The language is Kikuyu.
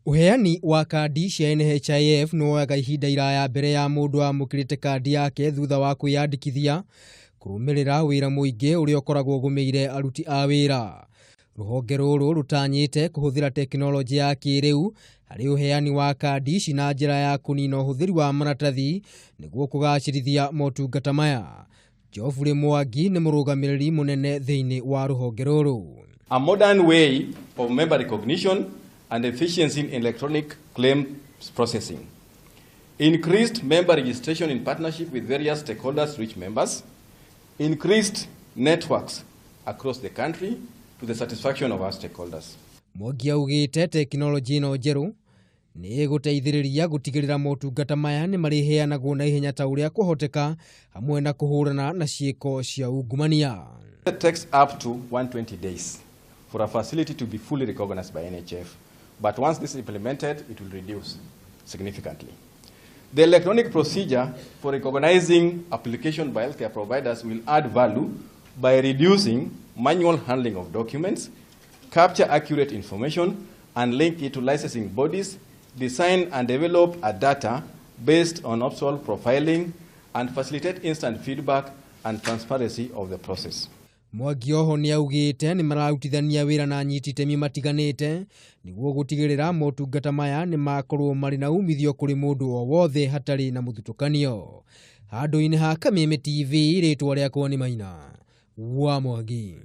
Ũheani wa kandi cia NHIF nĩ woyaga ihinda iraya mbere ya mũndũ amũkĩrĩte kandi yake thutha wa kwĩyandĩkithia kũrũmĩrĩra wĩra mũingĩ ũrĩa ũkoragwo ũgũmĩire aruti a wĩra. Rũhonge rũrũ rũtanyĩte kũhũthĩra tekinoronjĩ ya kĩrĩu harĩ ũheani wa kandi ici na njĩra ya kũnina ũhũthĩri wa maratathi nĩguo kũgacĩrithia motungata maya. Geoffrey Mwangi nĩ mũrũgamĩrĩri mũnene thĩinĩ wa rũhonge rũrũ. A modern way of member recognition and efficiency in electronic claims processing. Increased member registration in partnership with various stakeholders, reach members. Increased networks across the country to the satisfaction of our stakeholders. Mwangi augĩte tekinoronjĩ ĩno njerũ nĩ ĩgũteithĩrĩria gũtigĩrĩra motungata maya nĩ marĩheanagwo na ihenya ta ũrĩa kwahoteka hamwe na kũhũrana na ciĩko cia ungumania. It takes up to 120 days for a facility to be fully recognized by NHIF. But once this is implemented, it will reduce significantly. The electronic procedure for recognizing application by healthcare providers will add value by reducing manual handling of documents, capture accurate information, and link it to licensing bodies, design and develop a data based on optional profiling, and facilitate instant feedback and transparency of the process. Mwangi oho nĩ augĩte nĩ mararutithania wĩra na anyiti itemi matiganĩte nĩguo gũtigĩrĩra motungata maya nĩ makorwo marĩ na umithio kũrĩ mũndũ o wothe hatarĩ na mũthutũkanio. Handũ-inĩ ha Kameme TV, rĩtwa rĩakwa nĩ Maina wa Mwangi.